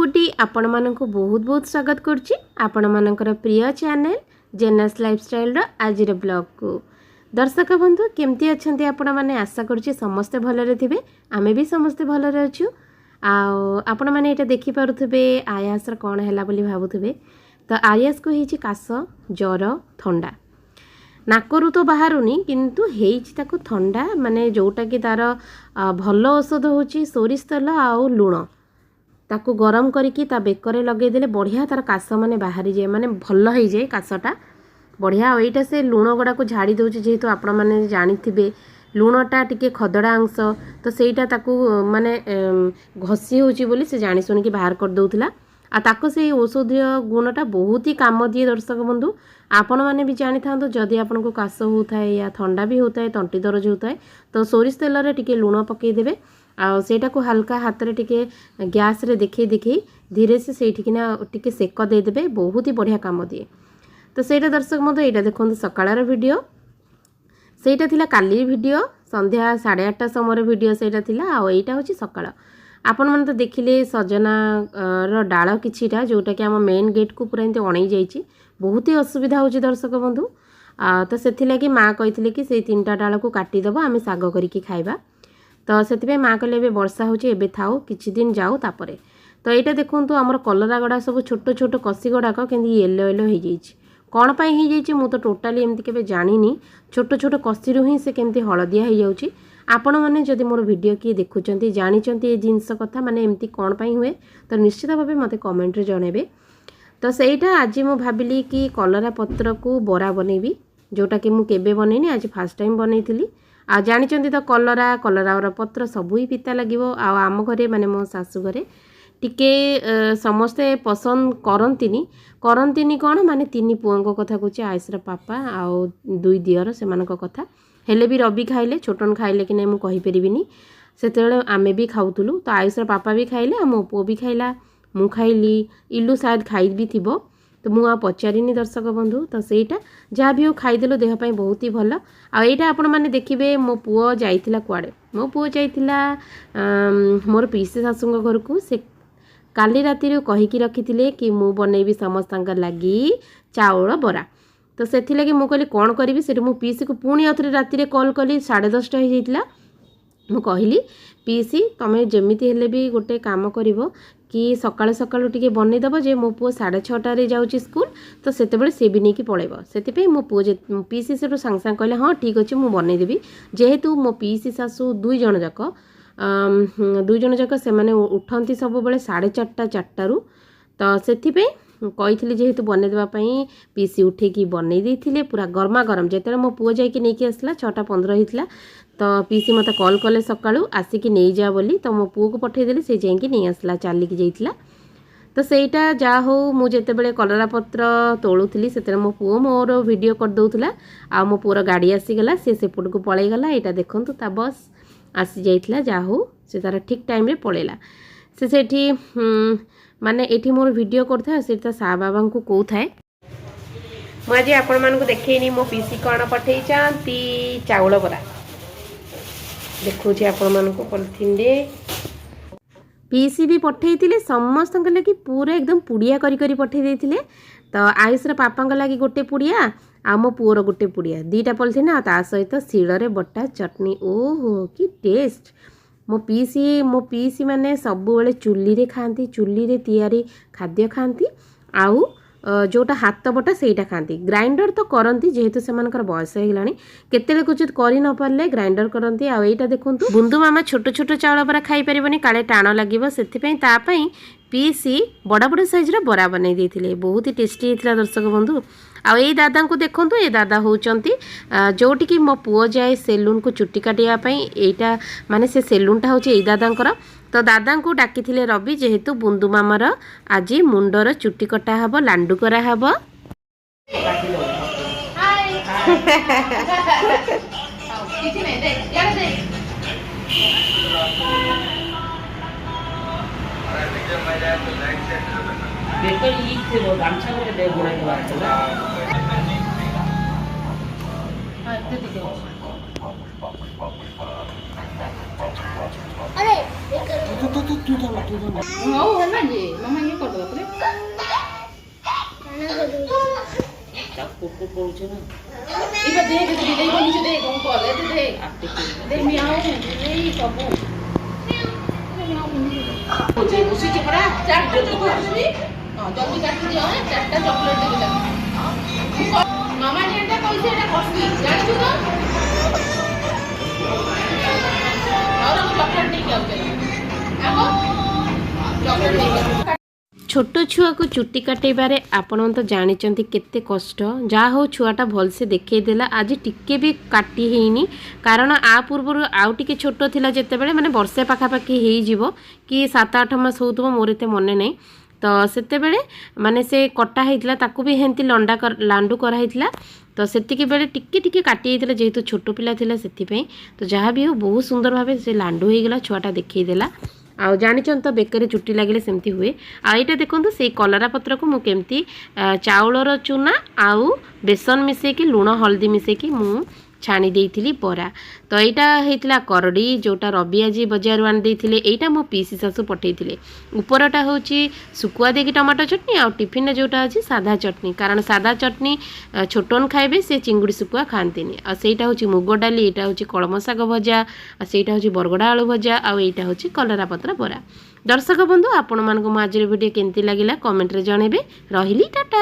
ଗୁଡି ଆପଣମାନଙ୍କୁ ବହୁତ ବହୁତ ସ୍ୱାଗତ କରୁଛି ଆପଣମାନଙ୍କର ପ୍ରିୟ ଚ୍ୟାନେଲ୍ ଜେନାସ୍ ଲାଇଫଷ୍ଟାଇଲ୍ର ଆଜିର ବ୍ଲଗ୍କୁ। ଦର୍ଶକ ବନ୍ଧୁ, କେମିତି ଅଛନ୍ତି ଆପଣମାନେ? ଆଶା କରୁଛି ସମସ୍ତେ ଭଲରେ ଥିବେ। ଆମେ ବି ସମସ୍ତେ ଭଲରେ ଅଛୁ। ଆଉ ଆପଣମାନେ ଏଇଟା ଦେଖିପାରୁଥିବେ, ଆୟାସର କ'ଣ ହେଲା ବୋଲି ଭାବୁଥିବେ। ତ ଆୟାସକୁ ହେଇଛି କାଶ, ଜ୍ୱର, ଥଣ୍ଡା। ନାକରୁ ତ ବାହାରୁନି, କିନ୍ତୁ ହେଇଛି ତାକୁ ଥଣ୍ଡା। ମାନେ ଯେଉଁଟାକି ତା'ର ଭଲ ଔଷଧ ହେଉଛି ସୋରିଷ ତେଲ ଆଉ ଲୁଣ। ତାକୁ ଗରମ କରିକି ତା ବେକରେ ଲଗେଇଦେଲେ ବଢ଼ିଆ ତା'ର କାଶ ମାନେ ବାହାରିଯାଏ, ମାନେ ଭଲ ହେଇଯାଏ କାଶଟା ବଢ଼ିଆ। ଆଉ ଏଇଟା ସେ ଲୁଣ ଗୁଡ଼ାକୁ ଝାଡ଼ି ଦେଉଛି। ଯେହେତୁ ଆପଣମାନେ ଜାଣିଥିବେ, ଲୁଣଟା ଟିକେ ଖଦଡ଼ା ଅଂଶ, ତ ସେଇଟା ତାକୁ ମାନେ ଘଷି ହେଉଛି ବୋଲି ସେ ଜାଣି ଶୁଣିକି ବାହାର କରିଦେଉଥିଲା। ଆଉ ତାକୁ ସେଇ ଔଷଧୀୟ ଗୁଣଟା ବହୁତ ହି କାମ ଦିଏ। ଦର୍ଶକ ବନ୍ଧୁ, ଆପଣମାନେ ବି ଜାଣିଥାନ୍ତୁ, ଯଦି ଆପଣଙ୍କୁ କାଶ ହେଉଥାଏ ୟା ଥଣ୍ଡା ବି ହେଉଥାଏ, ତଣ୍ଟି ଦରଜ ହେଉଥାଏ, ତ ସୋରିଷ ତେଲରେ ଟିକେ ଲୁଣ ପକାଇଦେବେ ଆଉ ସେଇଟାକୁ ହାଲକା ହାତରେ ଟିକେ ଗ୍ୟାସ୍ରେ ଦେଖେଇ ଦେଖେଇ ଧୀରେ ସେ ସେଇଠିକିନା ଟିକେ ସେକ ଦେଇଦେବେ। ବହୁତ ହି ବଢ଼ିଆ କାମ ଦିଏ। ତ ସେଇଟା ଦର୍ଶକ ବନ୍ଧୁ, ଏଇଟା ଦେଖନ୍ତୁ ସକାଳର ଭିଡ଼ିଓ। ସେଇଟା ଥିଲା କାଲି ଭିଡ଼ିଓ, ସନ୍ଧ୍ୟା 8:30 ସମୟର ଭିଡ଼ିଓ ସେଇଟା ଥିଲା। ଆଉ ଏଇଟା ହେଉଛି ସକାଳ। ଆପଣମାନେ ତ ଦେଖିଲେ ସଜନା ର ଡାଳ କିଛିଟା, ଯେଉଁଟାକି ଆମ ମେନ୍ ଗେଟ୍କୁ ପୁରା ଏମିତି ଅଣେଇ ଯାଇଛି। ବହୁତ ହି ଅସୁବିଧା ହେଉଛି ଦର୍ଶକ ବନ୍ଧୁ। ତ ସେଥିଲାଗି ମା କହିଥିଲେ କି ସେଇ ତିନିଟା ଡାଳକୁ କାଟିଦେବ, ଆମେ ଶାଗ କରିକି ଖାଇବା। ତ ସେଥିପାଇଁ ମା କହିଲେ ଏବେ ବର୍ଷା ହେଉଛି, ଏବେ ଥାଉ, କିଛି ଦିନ ଯାଉ ତାପରେ। ତ ଏଇଟା ଦେଖନ୍ତୁ, ଆମର କଲରା ଗଡ଼ା ସବୁ ଛୋଟ ଛୋଟ କଷି ଗୁଡ଼ାକ କେମିତି ୟେଲୋ ୟେଲୋ ହେଇଯାଇଛି। କ'ଣ ପାଇଁ ହେଇଯାଇଛି ମୁଁ ତ ଟୋଟାଲି ଏମିତି କେବେ ଜାଣିନି। ଛୋଟ ଛୋଟ କଷିରୁ ହିଁ ସେ କେମିତି ହଳଦିଆ ହେଇଯାଉଛି। ଆପଣମାନେ ଯଦି ମୋର ଭିଡ଼ିଓ କିଏ ଦେଖୁଛନ୍ତି, ଜାଣିଛନ୍ତି ଏ ଜିନିଷ କଥା, ମାନେ ଏମିତି କ'ଣ ପାଇଁ ହୁଏ, ତ ନିଶ୍ଚିତ ଭାବେ ମୋତେ କମେଣ୍ଟରେ ଜଣାଇବେ। ତ ସେଇଟା ଆଜି ମୁଁ ଭାବିଲି କି କଲରା ପତ୍ରକୁ ବରା ବନେଇବି, ଯେଉଁଟାକି ମୁଁ କେବେ ବନେଇନି, ଆଜି ଫାର୍ଷ୍ଟ ଟାଇମ୍ ବନେଇଥିଲି। ଆଉ ଜାଣିଛନ୍ତି ତ କଲରା, କଲରାର ପତ୍ର ସବୁ ହିଁ ପିତା ଲାଗିବ। ଆଉ ଆମ ଘରେ, ମାନେ ମୋ ଶାଶୁ ଘରେ ଟିକେ ସମସ୍ତେ ପସନ୍ଦ କରନ୍ତିନି। କରନ୍ତିନି କ'ଣ, ମାନେ ତିନି ପୁଅଙ୍କ କଥା କହୁଛି, ଆୟୁଷର ପାପା ଆଉ ଦୁଇ ଦିଅର, ସେମାନଙ୍କ କଥା। ହେଲେ ବି ରବି ଖାଇଲେ, ଛୋଟନ ଖାଇଲେ କି ନାହିଁ ମୁଁ କହିପାରିବିନି। ସେତେବେଳେ ଆମେ ବି ଖାଉଥିଲୁ। ତ ଆୟୁଷର ପାପା ବି ଖାଇଲେ ଆଉ ମୋ ପୁଅ ବି ଖାଇଲା, ମୁଁ ଖାଇଲି, ଇଲୁ ସାୟଦ ଖାଇ ବି ଥିବ, ତ ମୁଁ ଆଉ ପଚାରିନି ଦର୍ଶକ ବନ୍ଧୁ। ତ ସେଇଟା ଯାହା ବି ହଉ ଖାଇଦେଲୁ, ଦେହ ପାଇଁ ବହୁତ ହି ଭଲ। ଆଉ ଏଇଟା ଆପଣମାନେ ଦେଖିବେ, ମୋ ପୁଅ ଯାଇଥିଲା କୁଆଡ଼େ? ମୋ ପୁଅ ଯାଇଥିଲା ମୋର ପିଇସି ଶାଶୁଙ୍କ ଘରକୁ। ସେ କାଲି ରାତିରୁ କହିକି ରଖିଥିଲେ କି ମୁଁ ବନେଇବି ସମସ୍ତଙ୍କ ଲାଗି ଚାଉଳ ବରା। ତ ସେଥିଲାଗି ମୁଁ କହିଲି କ'ଣ କରିବି। ସେଠୁ ମୁଁ ପିଇସିକୁ ପୁଣି ଆଉଥରେ ରାତିରେ କଲ୍ କଲି, 10:30 ହେଇଯାଇଥିଲା। ମୁଁ କହିଲି, ପିଇସି, ତମେ ଯେମିତି ହେଲେ ବି ଗୋଟେ କାମ କରିବ କି ସକାଳୁ ସକାଳୁ ଟିକେ ବନେଇଦେବ ଯେ ମୋ ପୁଅ 6:30ରେ ଯାଉଛି ସ୍କୁଲ, ତ ସେତେବେଳେ ସେ ବି ନେଇକି ପଳେଇବ। ସେଥିପାଇଁ ମୋ ପୁଅ ପିଇସି ସେଠୁ ସାଙ୍ଗେ ସାଙ୍ଗେ କହିଲେ, ହଁ, ଠିକ୍ ଅଛି, ମୁଁ ବନେଇଦେବି। ଯେହେତୁ ମୋ ପିଇସି ଶାଶୁ ଦୁଇ ଜଣ ଯାକ ସେମାନେ ଉଠନ୍ତି ସବୁବେଳେ 4:30, 4ଟାରୁ। ତ ସେଥିପାଇଁ କହିଥିଲି ଯେହେତୁ ବନେଇଦେବା ପାଇଁ, ପିଇସି ଉଠେଇକି ବନେଇ ଦେଇଥିଲେ ପୁରା ଗରମା ଗରମ। ଯେତେବେଳେ ମୋ ପୁଅ ଯାଇକି ନେଇକି ଆସିଲା, 6:15 ହେଇଥିଲା। ତ ପିଇସି ମୋତେ କଲ୍ କଲେ ସକାଳୁ ଆସିକି ନେଇଯା ବୋଲି। ତ ମୋ ପୁଅକୁ ପଠେଇଦେଲି, ସେ ଯାଇକି ନେଇ ଆସିଲା, ଚାଲିକି ଯାଇଥିଲା। ତ ସେଇଟା ଯାହା ହଉ, ମୁଁ ଯେତେବେଳେ କଲରା ପତ୍ର ତୋଳୁଥିଲି, ସେତେବେଳେ ମୋ ପୁଅ ମୋର ଭିଡ଼ିଓ କରିଦେଉଥିଲା। ଆଉ ମୋ ପୁଅର ଗାଡ଼ି ଆସିଗଲା, ସେ ସେପଟକୁ ପଳେଇଗଲା। ଏଇଟା ଦେଖନ୍ତୁ, ତା ବସ୍ ଆସିଯାଇଥିଲା। ଯାହା ହଉ, ସେ ତାର ଠିକ୍ ଟାଇମ୍ରେ ପଳେଇଲା। ସେ ସେଠି ମାନେ ଏଠି ମୋର ଭିଡ଼ିଓ କରୁଥାଏ ଆଉ ସେଠି ତା ସା ବାବାଙ୍କୁ କହୁଥାଏ। ମୁଁ ଆଜି ଆପଣମାନଙ୍କୁ ଦେଖେଇନି ମୋ ପିସି କ'ଣ ପଠେଇଛନ୍ତି। ଚାଉଳ ବରା ଦେଖଉଛି ଆପଣମାନଙ୍କୁ ପଲିଥିନରେ। ପିସି ବି ପଠେଇଥିଲେ ସମସ୍ତଙ୍କ ଲାଗି, ପୁରା ଏକଦମ ପୁଡ଼ିଆ କରି କରି ପଠେଇ ଦେଇଥିଲେ। ତ ଆୟୁଷର ପାପାଙ୍କ ଲାଗି ଗୋଟେ ପୁଡ଼ିଆ ଆଉ ମୋ ପୁଅର ଗୋଟେ ପୁଡ଼ିଆ, ଦୁଇଟା ପଲିଥିନ୍, ଆଉ ତା ସହିତ ଶିଳରେ ବଟା ଚଟଣି। ଓହୋ, କି ଟେଷ୍ଟ! ମୋ ପିଇସି ମାନେ ସବୁବେଳେ ଚୁଲିରେ ଖାଆନ୍ତି, ଚୁଲିରେ ତିଆରି ଖାଦ୍ୟ ଖାଆନ୍ତି ଆଉ ଯେଉଁଟା ହାତ ବଟା ସେଇଟା ଖାଆନ୍ତି। ଗ୍ରାଇଣ୍ଡର ତ କରନ୍ତି, ଯେହେତୁ ସେମାନଙ୍କର ବୟସ ହେଇଗଲାଣି, କେତେବେଳେ କ୍ୱଚିତ କରି ନ ପାରିଲେ ଗ୍ରାଇଣ୍ଡର କରନ୍ତି। ଆଉ ଏଇଟା ଦେଖନ୍ତୁ, ବୁନ୍ଦୁ ମାମା ଛୋଟ ଛୋଟ ଚାଉଳ ବରା ଖାଇପାରିବନି, କାଳେ ଟାଣ ଲାଗିବ। ସେଥିପାଇଁ ତା ପାଇଁ ପିଇସି ବଡ଼ ବଡ଼ ସାଇଜ୍ର ବରା ବନେଇ ଦେଇଥିଲେ। ବହୁତ ହି ଟେଷ୍ଟି ହେଇଥିଲା ଦର୍ଶକ ବନ୍ଧୁ। ଆଉ ଏଇ ଦାଦାଙ୍କୁ ଦେଖନ୍ତୁ, ଏ ଦାଦା ହେଉଛନ୍ତି ଯେଉଁଠିକି ମୋ ପୁଅ ଯାଏ ସେଲୁନ୍କୁ ଚୁଟି କାଟିବା ପାଇଁ। ଏଇଟା ମାନେ ସେ ସେଲୁନ୍ଟା ହେଉଛି ଏଇ ଦାଦାଙ୍କର। ତ ଦାଦାଙ୍କୁ ଡାକିଥିଲେ ରବି, ଯେହେତୁ ବୁନ୍ଦୁ ମାମାର ଆଜି ମୁଣ୍ଡର ଚୁଟି କଟା ହେବ, ଲାଣ୍ଡୁ କରାହେବ। ହାଇ, କିଛି ନାହିଁ, ଦେଖ, ଇଆଡ଼େ ଦେଖ। ବେକରେ ଇ ଥିବ, ଗାମଛା ଗୋଟେ ଦେ ଗୁଡ଼ାଇକି ବାହାରିଥିଲା। ହଁ, ଏତେ ଟିକେ ଅଛି। ଆରେ। ତୁ ତୁ ତୁ ତୁ ଧର, ତୁ ଧର। ହଉ ହେଲା ଯେ ମାମା ଇଏ କରିଦେବା ପରେ। ତାକୁ କୁକୁର ପଳଉଛି ନା। ଏଇଟା ଦେଖ, ବିଲେଇ ବନିଛୁ ଦେଖ, ଅଙ୍କଲ ଏତେ ଦେଖ। ଆଉ ଟିକେ। ଦେ ମିଆଉ ବିଲେଇ ସବୁ। ବସିଛି ପରା। ଚାରିଟା ଚକୋଲେଟ୍ ଦେବି। ହଁ, ଜଲ୍ଦି କାଟି ଦିଅ। ହଁ, ଚାରିଟା ଚକୋଲେଟ୍ ଦେବି ତାକୁ। ମାମା ଯେନ୍ଟା କହିছে ଏଟା କରସି, ଜାଣିଛୁ ତ? ଆଉ ମୁଁ ଚକୋଲେଟ୍ ନେଇକି ଆଉଛେ। ଆଗ ଚକୋଲେଟ୍ ନେଇକି ଆଉଛେ। ଛୋଟ ଛୁଆକୁ ଚୁଟି କାଟେଇବାରେ ଆପଣ ତ ଜାଣିଛନ୍ତି କେତେ କଷ୍ଟ। ଯାହା ହଉ, ଛୁଆଟା ଭଲସେ ଦେଖେଇ ଦେଲା। ଆଜି ଟିକେ ବି କାଟି ହେଇନି, କାରଣ ଆ ପୂର୍ବରୁ ଆଉ ଟିକେ ଛୋଟ ଥିଲା ଯେତେବେଳେ, ମାନେ ବର୍ଷେ ପାଖାପାଖି ହେଇଯିବ କି 7-8 ମାସ ହେଉଥିବ, ମୋର ଏତେ ମନେ ନାହିଁ। ତ ସେତେବେଳେ ମାନେ ସେ କଟା ହେଇଥିଲା, ତାକୁ ବି ହେମିତି ଲଣ୍ଡା ଲାଣ୍ଡୁ କରାହେଇଥିଲା। ତ ସେତିକି ବେଳେ ଟିକେ ଟିକେ କାଟି ହେଇଥିଲା, ଯେହେତୁ ଛୋଟ ପିଲା ଥିଲା ସେଥିପାଇଁ। ତ ଯାହା ବି ହଉ, ବହୁତ ସୁନ୍ଦର ଭାବେ ସେ ଲାଣ୍ଡୁ ହେଇଗଲା, ଛୁଆଟା ଦେଖେଇ ଦେଲା। ଆଉ ଜାଣିଛନ୍ତି ତ, ବେକରେ ଚୁଟି ଲାଗିଲେ ସେମିତି ହୁଏ। ଆଉ ଏଇଟା ଦେଖନ୍ତୁ, ସେଇ କଲରା ପତ୍ରକୁ ମୁଁ କେମିତି ଚାଉଳର ଚୁନା ଆଉ ବେସନ ମିଶେଇକି, ଲୁଣ ହଳଦୀ ମିଶେଇକି ମୁଁ ଛାଣି ଦେଇଥିଲି ବରା। ତ ଏଇଟା ହେଇଥିଲା କରଡ଼ି, ଯେଉଁଟା ରବି ଆଜି ବଜାରରୁ ଆଣି ଦେଇଥିଲେ। ଏଇଟା ମୋ ପିଇସି ଶାଶୁ ପଠେଇଥିଲେ। ଉପରଟା ହେଉଛି ଶୁଖୁଆ ଦେଇକି ଟମାଟୋ ଚଟଣି, ଆଉ ଟିଫିନରେ ଯେଉଁଟା ଅଛି ସାଧା ଚଟଣି, କାରଣ ସାଧା ଚଟଣି ଛୋଟନ ଖାଇବେ, ସେ ଚିଙ୍ଗୁଡ଼ି ଶୁଖୁଆ ଖାଆନ୍ତିନି। ଆଉ ସେଇଟା ହେଉଛି ମୁଗ ଡାଲି, ଏଇଟା ହେଉଛି କଳମ ଶାଗ ଭଜା, ଆଉ ସେଇଟା ହେଉଛି ବରଗଡ଼ା ଆଳୁ ଭଜା, ଆଉ ଏଇଟା ହେଉଛି କଲରା ପତ୍ର ବରା। ଦର୍ଶକ ବନ୍ଧୁ, ଆପଣମାନଙ୍କୁ ମୋ ଆଜିର ଭିଡ଼ିଓ କେମିତି ଲାଗିଲା କମେଣ୍ଟରେ ଜଣାଇବେ। ରହିଲି, ଟାଟା।